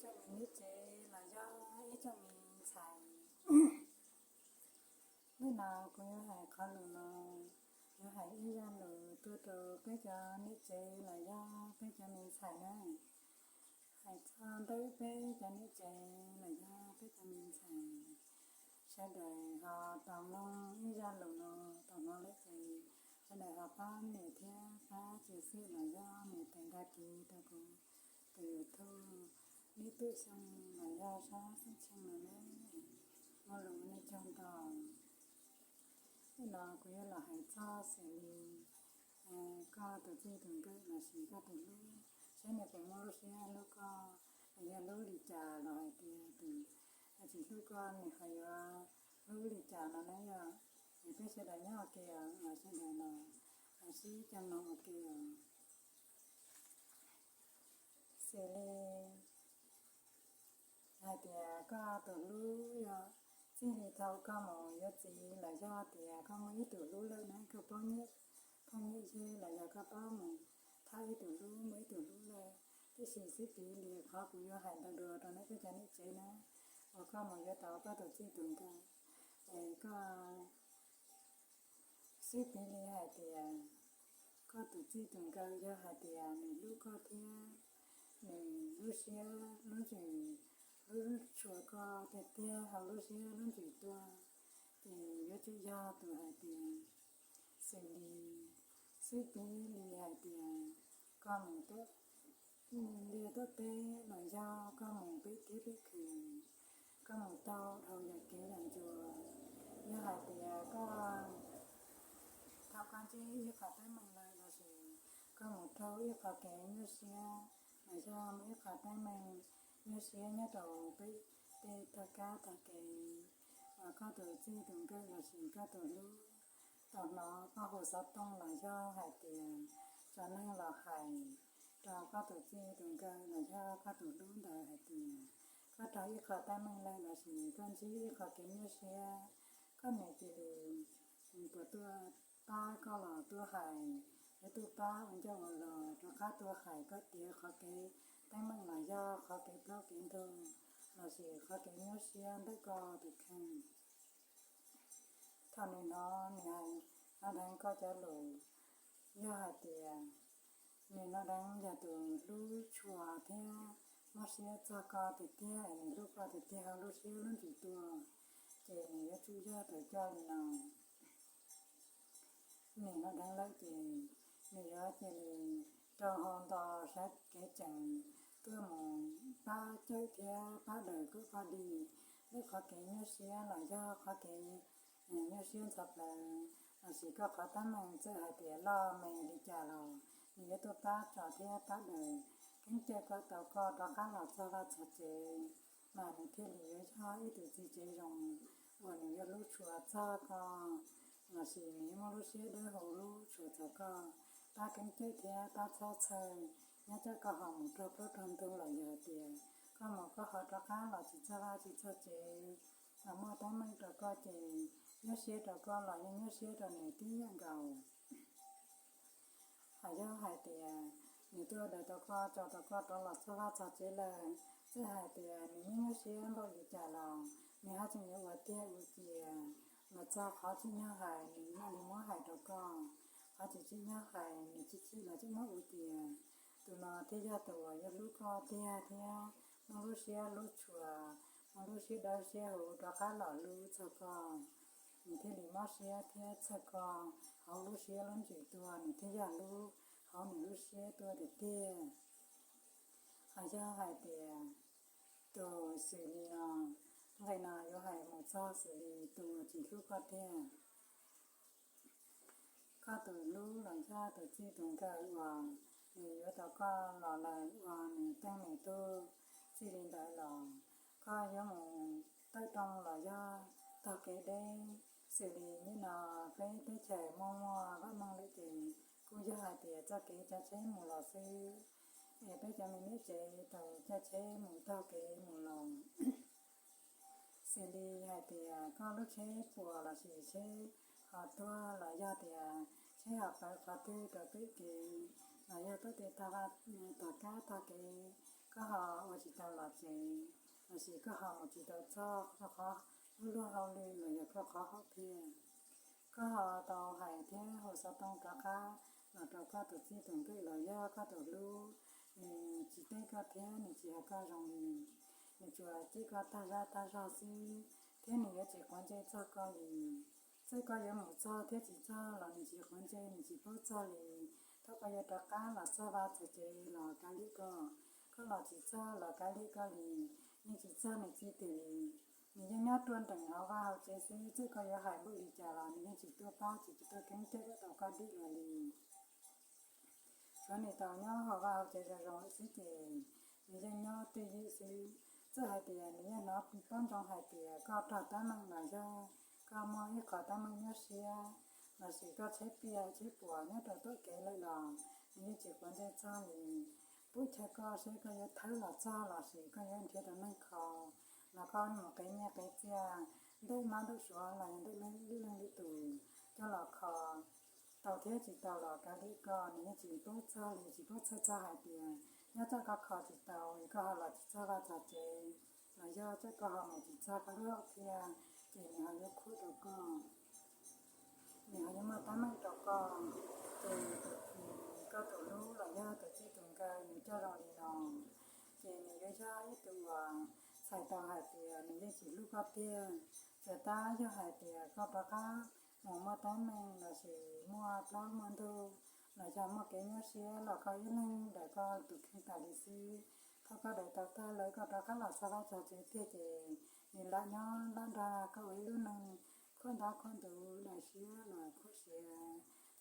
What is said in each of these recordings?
Cov me niam tsev los yog ib tsoom me ntxhais, hnub no kuv yuav hais qhov lus no, yuav hais ib zaj lus tuaj rau peb cov niam tsev los yog peb cov me ntxhais na. Hais txog ntawm peb cov niam tsev los yog peb cov me ntxhais, sawv daws ho tau mloog ib zaj lus no tau hnov lawm ces sawv daws ho pab nias thiab pab txiav txim los yog nias tes dag kiv rau kuv tus YouTube, nib tus xyoo los yog sab xeeb tshee no na. Muaj lus nej cog ntau. Hnub no kuv yuav los hais txog xws li koj tus txij tus nkawm los sis koj tus hlub, saib nws puas muaj lub siab hlub koj, yog hlub li cas los hais tias tus tsis hlub koj nws ho yuav hlub li cas no na yom. Es peb sawv daws nyob ua ke os, sawv daws los sib coj mloog ua ke os. Xws li hais tias koj tus hlub yog txij li thaum koj mus yuav txiv los yog tias koj muaj ib tug hlub lawm na, koj paub nyiaj phooj ywg los yog koj paub mus tham ib tug hlub muaj ib tug hlub lawm. Tiam sis xib piv li qhov kuv yuav hais ntau dua rau nej peb cov niam tsev na, uas koj mus yuav tau koj tus txij tus nkawm, es koj xib piv li hais tias koj tus txij tus nkawm yog hais tias nws hlub koj thiab nws lub siab lub ntsws hlub tshua koj tiag tiag hauv lub siab lub ntsws tuaj, ces yuav tsum yog tus hais tias xws li xib piv li hais tias koj mus tuaj liaj tuaj teb los yog koj mus pem kiab pem khw, koj mus tau dhau yam kev yam ncua, yog hais tias koj thaum koj ntsib ib qho teeb meem lawm los sis koj mus raug ib qho kev nyuaj siab los yog mus ib qho teeb meem nyuaj siab nyob rau pem tej tog kab tog kev, koj tus txij tus nkawm los sis koj tus hlub tau hnov koj hu xov tooj los yog hais tias tso neeg los hais rau koj tus txij tus nkawm los yog koj tus hlub ntawd hais tias koj raug ib qho teeb meem lawm los sis koj ntsib ib qho kev nyuaj siab, koj niam cia li puas tuaj pab koj los tuaj hais, yuav tuaj pab ua ncauj ua lus rov qab tuaj hais koj tiav qhov kev teeb meem los yog qhov kev plaub kev ntug los sis qhov kev nyuaj siab ntawm koj tus kheej. Thaum nws hnov nws hais, hnov dheev koj cov lus, yog hais tias nws hnov dheev yog tus hlub tshua thiab mob siab txog koj tiag tiag es nws hlub koj tiag tiag hauv lub siab lub ntsws tuaj, ces nws yuav tsum yog tus coj li no. Nws hnov dheev lawm ces nws yuav cia li rau hau nto sab kev tseem tuaj mus pab cawm thiab pab daws koj pab dig lub qhov kev nyuaj siab los yog qhov kev nyuaj siab ntxhov plawv los sis koj qhov teeb meem txawm hais tias loj me li cas los nws yuav tuaj pab tso thiab pab daws keeb cawm koj tau koj rov qab los txog vaj txog tsev, mas nws thiaj li yuav yog ib tug txiv tsev zoo uas nws yuav hlub tshua txog koj los sis nws yuav muaj lub siab dawb huv hlub tshua txog koj, pab keeb cawm thiab pab txhob txhawj nyob tsam koj ho mus raug plaub raug ntug los yog hais tias koj mus koj ho rov qab los tsis txog vaj tsis txog tsev, los muaj teeb meem rau koj ces nyuaj siab rau koj los yeej nyuaj siab rau nws tib yam nkaus. Hos yog hais tias nws tuaj daws tau koj tso tau koj rov los txog vaj txog tsev lawm, txawm hais tias nws nyuaj nyuaj siab npaum li cas los nws haj tseem yuav ua tiag ua cia los txog qhov tsim nyog hais nws mam li muab hais rau koj, qhov tsis tsim nyog hais nws chim chim los tseem muab ua cia. Tus no thiaj yog tus uas yuav hlub koj tiag thiab muaj lub siab hlub tshua, muaj lub siab dawb siab huv rov qab los hlub txog koj, nws thiaj li mob siab thiab txhawj koj hauv lub siab lub ntsws tuaj, nws thiaj yog hlub hauv nws lub siab tuaj tiag tiag. Hos yog hais tias tus xws li no, nqe no yuav hais mus txog xws li tus uas tsis hlub koj tiag. Koj tus hlub los yog tus txij tus nkawm uas nws yuav tau koj los lawm uas nws teej nws tug txij li ntawd los koj yuav mus tawm rooj los yog taug kev deb. Xws li nim no peb teb chaws muaj muaj vaj meej lawm ces kuj yog hais tias txoj kev coj tsheb mus los xwb, es peb cov me niam tsev tau coj tsheb mus taug kev mus los. Xws li hais tias koj lub tsheb puas los sis tsheb ho tuag los yog tias tsheb ho pawv qhov twg rau pem kev los yog tuaj tej tog kab tog kev, koj ho ua tsis tau los tsev, los sis koj ho mus tsis tau txog koj qhov lub luag hauj lwm los yog koj qhov hom phiaj. Koj ho tau hais thiab hu xov tooj rov qab los rau koj tus txij tus nkawm los yog koj tus hlub, nws tsis teb koj thiab nws tsis hais koj zoo li, nws tsuas cem koj tag zaj tag zog xwb, thiab nws yuav tsis quav ntsej txog koj li. Txawm koj yuav mus txog thiab tsis txog los nws tsis quav ntsej, nws tsis paub txog li. Thaum koj yuav rov qab los txog vaj txog tsev los kav liam koj, koj los tsis txog los kav liam koj li, yeej tsis txog nws txij twg li. Nws yeej nyob ruaj nrees hauv vaj hauv tsev xwb, txawm koj yuav hais npaum li cas los nws yeej tsis tuaj pab, tsis tuaj keeb cawm tau koj dim los li. Tshuav nws tau nyob hauv vaj hauv tsev zoo zoo lawm xwb ces nws yeej nyob twj ywm xwb. Txawm hais tias nws yeej hnov paub ntsoov hais tias koj raug teeb meem los yog koj muaj ib qho teeb meem nyuaj siab, los sis koj tsheb piam tsheb puas nyob rau tom kev lawm los nws yeej tsis quav ntsej txog li. Pub chaw koj seb koj yuav thawb los txog los sis koj yuav nrhiav tau neeg kho, los koj mus qev nyiaj qev txiaj ntawm mab ntawm suav los yog ntawm lwm leej lwm tus coj los kho. Tau thiab tsis tau los kav liam koj, nws yeej tsis paub txog li, tsis paub txhawj txog hais tias nyob tsam koj kho tsis tau es koj ho los tsis txog vaj txog tsev, los yog tsam koj ho mus tsis txog koj lub hom phiaj ces nws ho yuav khuam rau koj, nws ho yuav muaj teeb meem rau koj. Ces tus, koj tus hlub los yog tus txij tus nkawm nws coj zoo li no, ces nws yuav yog ib tug uas txhais tau hais tias nws yeej tsis hlub koj tiag. Txawm tab yog hais tias koj rov qab mus muaj teeb meem los sis muaj plaub muaj ntug los yog muaj kev nyuaj siab los koj ib leeg daws koj tus kheej tas li xwb. Thaum koj daws tau tag lawm koj rov qab los txog vaj txog tsev tiag ces nws lam nyob lam nrog koj ua ib lub neej khuam ntab khuam ntuv, daws siab los khuam siab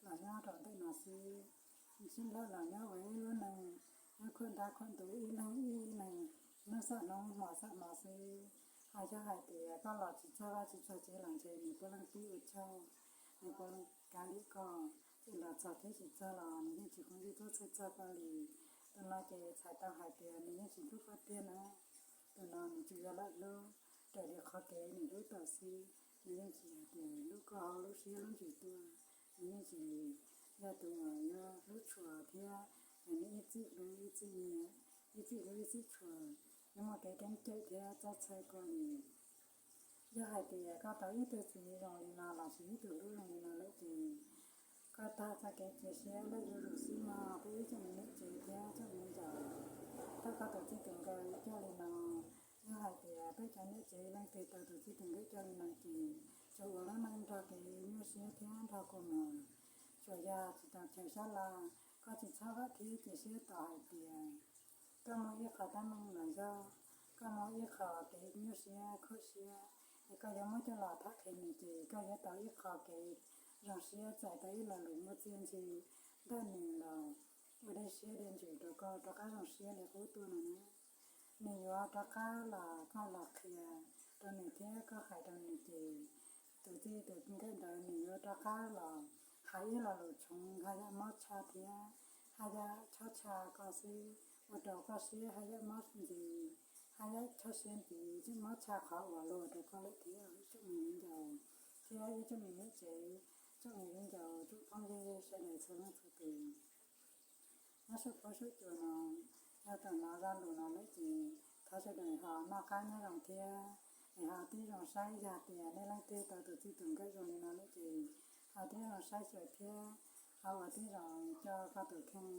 los nyob rau ntawm no xwb. Sib nrog los nyob ua ib lub neej nyob khuam ntab khuam ntuv ib leeg ib leeg, hnub xam hnub hmo xam hmo xwb. Ho yog hais tias koj los tsis txog vaj tsis txog tsev los ntshe nws puav leej pib ua tsaug, nws puav leej kav liam koj, ces los txog thiab tsis txog los nws yeej tsis quav ntsej tuaj txhawj txog koj li. Tus no ces txhais tau hais tias nws yeej tsis hlub koj tiag na. Tus no nws tsuas yog lam hlub raws li qhov kev nws hlub tau xwb, nws yeej tsis hais tias hlub koj hauv lub siab lub ntsws tuaj. Nws yeej tsis yog tus uas yuav hlub tshua thiab, nws ib txwm hlub ib txwm nyiam, ib txwm hlub ib txwm tshua, yuav muaj kev keeb cawm thiab txhawj txog koj li. Yog hais tias koj tau ib tug txiv zoo li no los sis ib tug hlub zoo li no lawm ces koj tag txoj kev cia siab lawm zuj zus xwb mog peb ib tsoom me niam tsev thiab tsoom me viv ncaus. Thaum koj tus txij tus nkawm coj li no, yog hais tias peb cov niam tsev leej twg tau tus txij tus nkawm coj li no ces tsuas ua lub neej nrog kev nyuaj siab thiab nrog kua muag. Tsuas yog tsis tau chaw sab laj, koj tsis txhob vam thiab cia siab tau hais tias koj muaj ib qho teeb meem los yog koj muaj ib qho kev nyuaj siab khuam siab, es koj yuav muab coj los tham qhia nws ces koj yuav tau ib qho kev zoo siab, txais tau ib lo lus muaj txiaj ntsig ntawm nws los ua dej siab dej ntsws rau koj rov qab zoo siab li qub tuaj no na. Nws yuav rov qab los koj los qhia rau nws thiab koj hais rau nws ces tus txij tus nkawm ntawd nws yuav rov qab los hais ib lo lus tshoob haj yam mob tshaj thiab haj yam chob tshaj koj xwb, ua rau koj siab haj yam mob ntxiv, haj yam chob siab ntxiv tseem mob tshaj qhov uas luag ua rau koj lawm thiab ib tsoom me viv ncaus thiab ib tsoom me niam tsev, tsoom me viv ncaus tsoom phooj ywg sawv daws txhua leej txhua tus nyob saum huab saum cua no. Yog tau hnov zaj lus no lawm ces thov sawv daws ho noj qab nyob zoo thiab es ho tib zoo saib, yog tias nej leej twg tau tus txij tus nkawm zoo li no lawm ces ho tib zoo saib xyuas thiab ho ua tib zoo coj koj tus kheej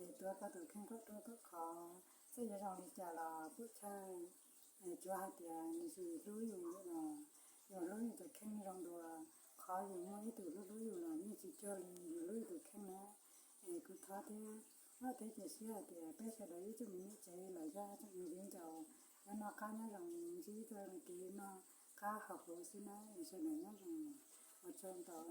es tuav koj tus kheej kom ruaj kom khov. Txawm yuav zoo li cas los puam chawj, tsuav hais tias nws tsis hlub yus los yus hlub yus tus kheej zoo dua. Qhov yus muaj ib tug hlub hlub yus los yeej tsis cuag li yus hlub yus tus kheej na. Es kuv thov thiab vam thiab cia siab hais tias peb sawv daws ib tsoom me niam tsev los yog tsoom me viv ncaus yuav noj qab nyob zoo, ntsib txoj kev noj qab haus huv xwb na. Es sawv daws nyob zoo, ua tsaug ntau.